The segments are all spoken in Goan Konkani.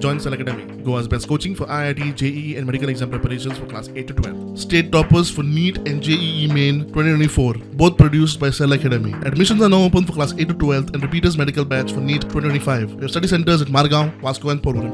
Join Cell Academy, Goa's best coaching for IIT, JEE, and medical exam preparations for class 8 to 12. State toppers for NEET and JEE Main 2024, both produced by Cell Academy. Admissions are now open for class 8 to 12 and repeaters medical batch for NEET 2025. We have study centers at Margao, Vasco, and Porvorim.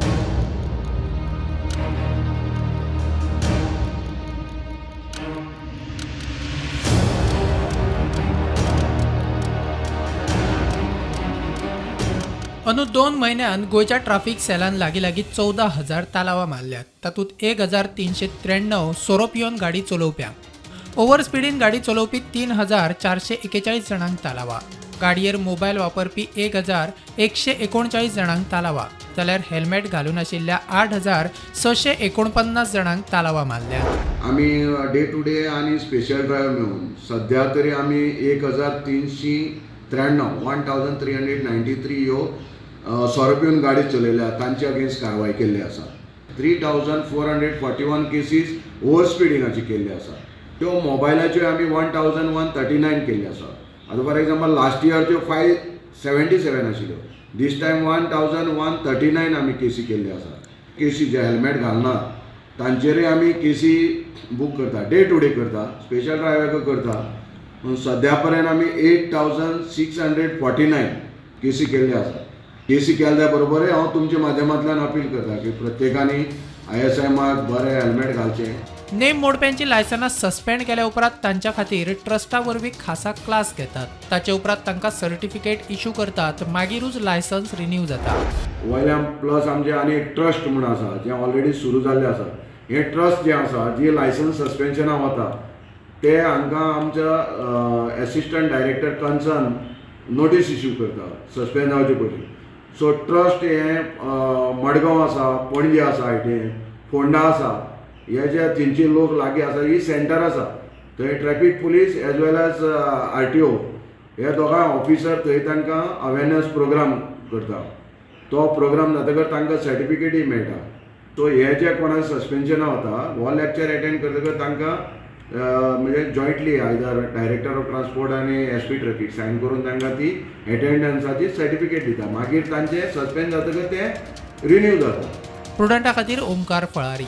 अंदू 2 म्हयन्यांत गोंयच्या ट्राफीक सेलान लागीं लागीं 14,000 तालावां मारल्यात. तातूंत 1393 सोरो पिवन गाडी चलोवप्यांक, ओव्हर स्पिडीन गाडी चलोवपी 3441 जाणांक तालावा, गाडयेर मोबायल वापरपी 1139 जाणांक तालावा, जाल्यार हेल्मेट घालून आशिल्ल्या 8649 जाणांक तालावा मारल्यात. आमी डे टू डे आनी स्पेशल ड्रायव्ह मेळून सद्या तरी आमी 1393, 1393 ह्यो सोरो पिवन गाडी चलयल्या तांचे अगेन्स्ट कारवाय केल्ली आसा. 3441 cases over स्पिडिंगाची केल्ली आसा. त्यो मोबायलाच्यो आमी 1139 केल्ली आसा. आतां फॉर एग्जाम्पल, लास्ट इयर त्यो 577 आशिल्ल्यो, दीस टायम 1139 आमी केसी केल्ली आसा. केसी जे हेल्मेट घालनात तांचेरूय आमी केसी बूक करता, डे टू डे करता, स्पेशल ड्रायव्हर करता. पूण सद्या पर्यंत आमी 8649 केसी केल्ले आसा. केसी केल्या बरोबरय हांव तुमच्या माध्यमांतल्यान अपील करता की प्रत्येकानी ISI mark बरें हेल्मेट घालचें. नेम मोडप्यांची लायसनां सस्पेंड केल्या उपरांत तांच्या खातीर ट्रस्टा वरवीं खासा क्लास घेतात. ताचे उपरांत तांकां सर्टिफिकेट इश्यू करतात, मागीरूच लायसन्स रिन्यू जाता. वयल्यान प्लस आमचें आनी एक ट्रस्ट म्हूण आसा जें ऑलरेडी सुरू जाल्लें आसा. हें ट्रस्ट जें आसा, जी लायसन्स सस्पेन्शना वता ते हांकां आमच्या assistant director concern notice issue करता सस्पेंड जावचे पयलीं. सो ट्रस्ट हें मडगांव आसा, पणजे आसा, IT Ponda आसा, हे जे थंयचे लोक लागीं आसा, ही सेंटर आसा. थंय traffic police as well as RTO हे दोगांय ऑफिसर थंय तांकां अवेरनस प्रोग्राम करता. तो प्रोग्राम जातकर तांकां सर्टिफिकेटूय मेळटा. सो हे जे कोणाक सस्पेन्शना वता, हो लेक्चर एटेंड करतकर तांकां म्हणजे jointly either director of transport आनी एस पी ट्रॅफीक सायन करून तांकां ती एटेंडन्साची सर्टिफिकेट दिता. मागीर तांचे सस्पेंड जातकर ते रिन्यू जाता. प्रुडंटा खातीर ओमकार फळारी.